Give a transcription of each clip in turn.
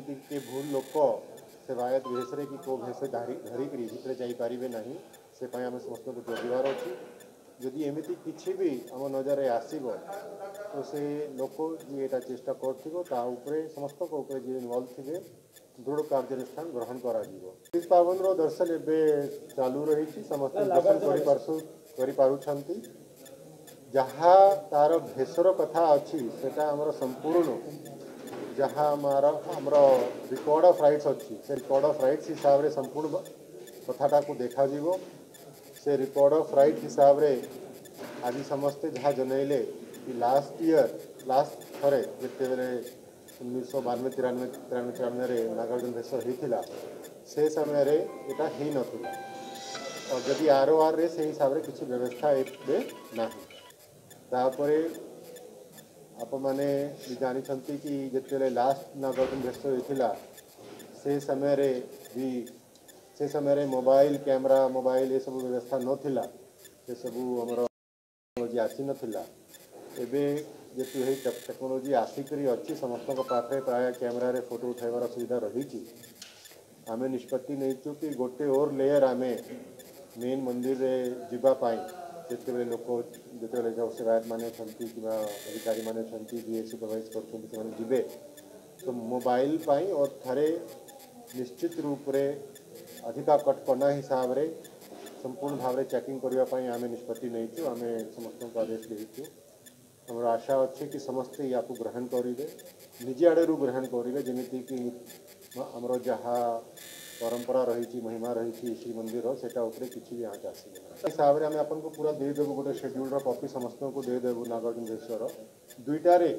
ଯେମିତି କିଏ ଭୁଲ ଲୋକ ସେବାୟତ ଭେଷରେ କି କେଉଁ ଭେଷ ଧରିକରି ଭିତରେ ଯାଇପାରିବେ ନାହିଁ, ସେ ପାଇଁ ଆମେ ସମସ୍ତଙ୍କୁ ଜଗିବାର ଅଛି। ଯଦି ଏମିତି କିଛି ବି ଆମ ନଜରରେ ଆସିବ ତ ସେ ଲୋକ ଯିଏ ଏଇଟା ଚେଷ୍ଟା କରୁଥିବ ତା ଉପରେ, ସମସ୍ତଙ୍କ ଉପରେ ଯିଏ ଇନଭଲ୍ଭ ଥିବେ, ଦୃଢ଼ କାର୍ଯ୍ୟାନୁଷ୍ଠାନ ଗ୍ରହଣ କରାଯିବ। ପାର୍ବଣର ଦର୍ଶନ ଏବେ ଚାଲୁ ରହିଛି, ସମସ୍ତେ ଦର୍ଶନ କରିପାରୁଛନ୍ତି। ଯାହା ତାର ଭେଷର କଥା ଅଛି ସେଟା ଆମର ସମ୍ପୂର୍ଣ୍ଣ ଯାହା ଆମର ରେକର୍ଡ଼ ଅଫ୍ ରାଇଟ୍ସ ଅଛି, ସେ ରେକର୍ଡ଼ ଅଫ୍ ରାଇଟ୍ସ ହିସାବରେ ସମ୍ପୂର୍ଣ୍ଣ କଥାଟାକୁ ଦେଖାଯିବ। ସେ ରେକର୍ଡ଼ ଅଫ୍ ରାଇଟ୍ ହିସାବରେ ଆଜି ସମସ୍ତେ ଯାହା ଜଣାଇଲେ କି ଲାଷ୍ଟ ଇୟର, ଲାଷ୍ଟ ଥରେ ଯେତେବେଳେ 1992 93 93 94ରେ ନାଗାର୍ଜୁନ ଭେଷ ହେଇଥିଲା, ସେ ସମୟରେ ଏଇଟା ହେଇନଥିଲା। ଆଉ ଯଦି ଆର୍ଓଆର୍ରେ ସେଇ ହିସାବରେ କିଛି ବ୍ୟବସ୍ଥା ଏବେ ନାହିଁ। ତାପରେ ଆପଣମାନେ ବି ଜାଣିଛନ୍ତି କି ଯେତେବେଳେ ଲାଷ୍ଟ ନାଗାର୍ଜୁନ ଭେଷ ହେଇଥିଲା ସେ ସମୟରେ ବି, ସେ ସମୟରେ ମୋବାଇଲ କ୍ୟାମେରା, ମୋବାଇଲ ଏସବୁ ବ୍ୟବସ୍ଥା ନଥିଲା, ସେସବୁ ଆମର ଟେକ୍ନୋଲୋଜି ଆସିନଥିଲା। ଏବେ ଯେହେତୁ ଏହି ଟେକ୍ନୋଲୋଜି ଆସିକରି ଅଛି, ସମସ୍ତଙ୍କ ପାଖରେ ପ୍ରାୟ କ୍ୟାମେରାରେ ଫଟୋ ଉଠାଇବାର ସୁବିଧା ରହିଛି। ଆମେ ନିଷ୍ପତ୍ତି ନେଇଛୁ କି ଗୋଟେ ଓର୍ ଲେୟର ଆମେ ମେନ୍ ମନ୍ଦିରରେ ଯିବା ପାଇଁ ଯେତେବେଳେ ଲୋକ, ଯେତେବେଳେ ଯେଉଁ ସେବାୟତ ମାନେ ଅଛନ୍ତି କିମ୍ବା ଅଧିକାରୀମାନେ ଅଛନ୍ତି, ଯିଏ ସୁପରଭାଇଜ କରୁଛନ୍ତି, ସେମାନେ ଯିବେ ତ ମୋବାଇଲ ପାଇଁ ଓ ଥରେ ନିଶ୍ଚିତ ରୂପରେ ଅଧିକା କଟକଣା ହିସାବରେ ସମ୍ପୂର୍ଣ୍ଣ ଭାବରେ ଚେକିଂ କରିବା ପାଇଁ ଆମେ ନିଷ୍ପତ୍ତି ନେଇଛୁ। ଆମେ ସମସ୍ତଙ୍କୁ ଆଦେଶ ଦେଇଛୁ। ଆମର ଆଶା ଅଛି କି ସମସ୍ତେ ୟାକୁ ଗ୍ରହଣ କରିବେ, ନିଜେ ଆଡ଼ରୁ ଗ୍ରହଣ କରିବେ, ଯେମିତିକି ଆମର ଯାହା ପରମ୍ପରା ରହିଛି, ମହିମା ରହିଛି ଶ୍ରୀମନ୍ଦିର, ସେଟା ଉପରେ କିଛି ବି ଆଞ୍ଚ ଆସିବ ନାହିଁ। ହିସାବରେ ଆମେ ଆପଣଙ୍କୁ ପୁରା ଦେଇଦେବୁ, ଗୋଟେ ସେଡ୍ୟୁଲ୍ର କପି ସମସ୍ତଙ୍କୁ ଦେଇଦେବୁ। ନାଗାର୍ଜୁନ ଭେଷର ଦୁଇଟାରେ,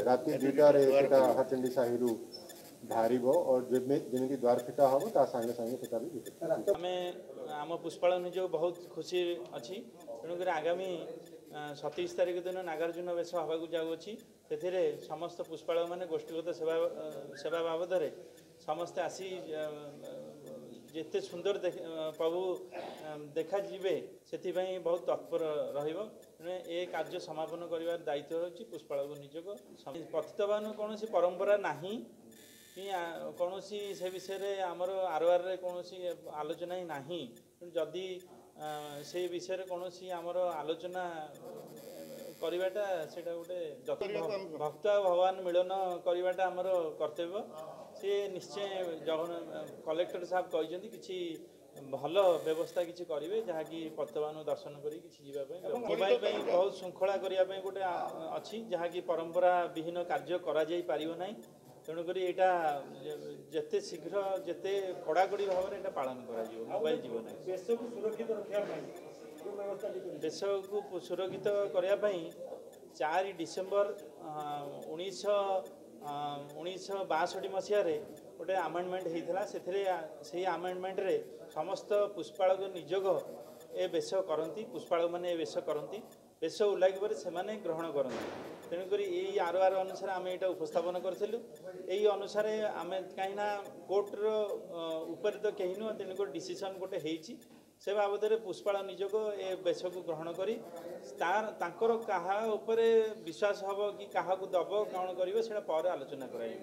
ରାତି 2ଟାରେ ସେଟା ହରଚଣ୍ଡୀ ସାହିରୁ ବାହାରିବ ଓ ଯେମିତି ଦ୍ୱାର ଫିଟା ହେବ ତା ସାଙ୍ଗେ ସାଙ୍ଗେ ସେଟା ବି ଆମେ ଆମ ପୁଷ୍ପାଳକ ନିଜକୁ ବହୁତ ଖୁସି ଅଛି। ତେଣୁକରି ଆଗାମୀ 27 ତାରିଖ ଦିନ ନାଗାର୍ଜୁନ ବେଶ ହେବାକୁ ଯାଉଅଛି। ସେଥିରେ ସମସ୍ତ ପୁଷ୍ପାଳକମାନେ ଗୋଷ୍ଠୀଗତ ସେବା ବାବଦରେ ସମସ୍ତେ ଆସି ଯେତେ ସୁନ୍ଦର ପ୍ରଭୁ ଦେଖାଯିବେ ସେଥିପାଇଁ ବହୁତ ତତ୍ପର ରହିବ। ତେଣୁ ଏ କାର୍ଯ୍ୟ ସମାପନ କରିବାର ଦାୟିତ୍ୱ ହେଉଛି ପୁଷ୍ପାଳକ ନିଯୋଗ। ପତିତପାବନ କୌଣସି ପରମ୍ପରା ନାହିଁ କି କୌଣସି ସେ ବିଷୟରେ ଆମର ଆର୍ଓଆର୍ରେ କୌଣସି ଆଲୋଚନା ହିଁ ନାହିଁ। ତେଣୁ ଯଦି ସେ ବିଷୟରେ କୌଣସି ଆମର ଆଲୋଚନା କରିବାଟା ସେଇଟା ଗୋଟେ ଭକ୍ତ ଆଉ ଭଗବାନ ମିଳନ କରିବାଟା ଆମର କର୍ତ୍ତବ୍ୟ। ସିଏ ନିଶ୍ଚୟ ଜଗନ୍ନାଥ କଲେକ୍ଟର ସାହେବ କହିଛନ୍ତି କିଛି ଭଲ ବ୍ୟବସ୍ଥା କିଛି କରିବେ, ଯାହାକି ପତିତପାବନ ଦର୍ଶନ କରି କିଛି ଯିବା ପାଇଁ, ମୋବାଇଲ ପାଇଁ ବହୁତ ଶୃଙ୍ଖଳା କରିବା ପାଇଁ ଗୋଟେ ଅଛି, ଯାହାକି ପରମ୍ପରା ବିହୀନ କାର୍ଯ୍ୟ କରାଯାଇ ପାରିବ ନାହିଁ। ତେଣୁକରି ଏଇଟା ଯେତେ ଶୀଘ୍ର ଯେତେ କଡ଼ାକଡ଼ି ଭାବରେ ଏଇଟା ପାଳନ କରାଯିବ, ମୋବାଇଲ ଯିବ ନାହିଁ। ଦେଶକୁ ସୁରକ୍ଷିତ ରଖିବା ପାଇଁ, ଦେଶକୁ ସୁରକ୍ଷିତ କରିବା ପାଇଁ 4 ଡିସେମ୍ବର 1962 ମସିହାରେ ଗୋଟେ ଆମେଣ୍ଡମେଣ୍ଟ ହେଇଥିଲା। ସେଥିରେ ସେଇ ଆମେଣ୍ଡମେଣ୍ଟରେ ସମସ୍ତ ପୁଷ୍ପାଳକ ନିଯୋଗ ଏ ବେଶ କରନ୍ତି, ପୁଷ୍ପାଳକମାନେ ଏ ବେଶ କରନ୍ତି, ବେଶ ଓହ୍ଲାଇକି ପରେ ସେମାନେ ଗ୍ରହଣ କରନ୍ତି। ତେଣୁକରି ଏଇ ଆର୍ଓଆର୍ ଅନୁସାରେ ଆମେ ଏଇଟା ଉପସ୍ଥାପନ କରିଥିଲୁ। ଏଇ ଅନୁସାରେ ଆମେ, କାହିଁକିନା କୋର୍ଟର ଉପରେ ତ କେହି ନୁହଁ, ତେଣୁକରି ଡିସିସନ୍ ଗୋଟେ ହେଇଛି। ସେ ବାବଦରେ ପୁଷ୍ପାଳ ନିଯୋଗ ଏ ବେଶକୁ ଗ୍ରହଣ କରି ତାଙ୍କର କାହା ଉପରେ ବିଶ୍ୱାସ ହେବ କି କାହାକୁ ଦେବ, କ'ଣ କରିବ, ସେଇଟା ପରେ ଆଲୋଚନା କରାଯିବ।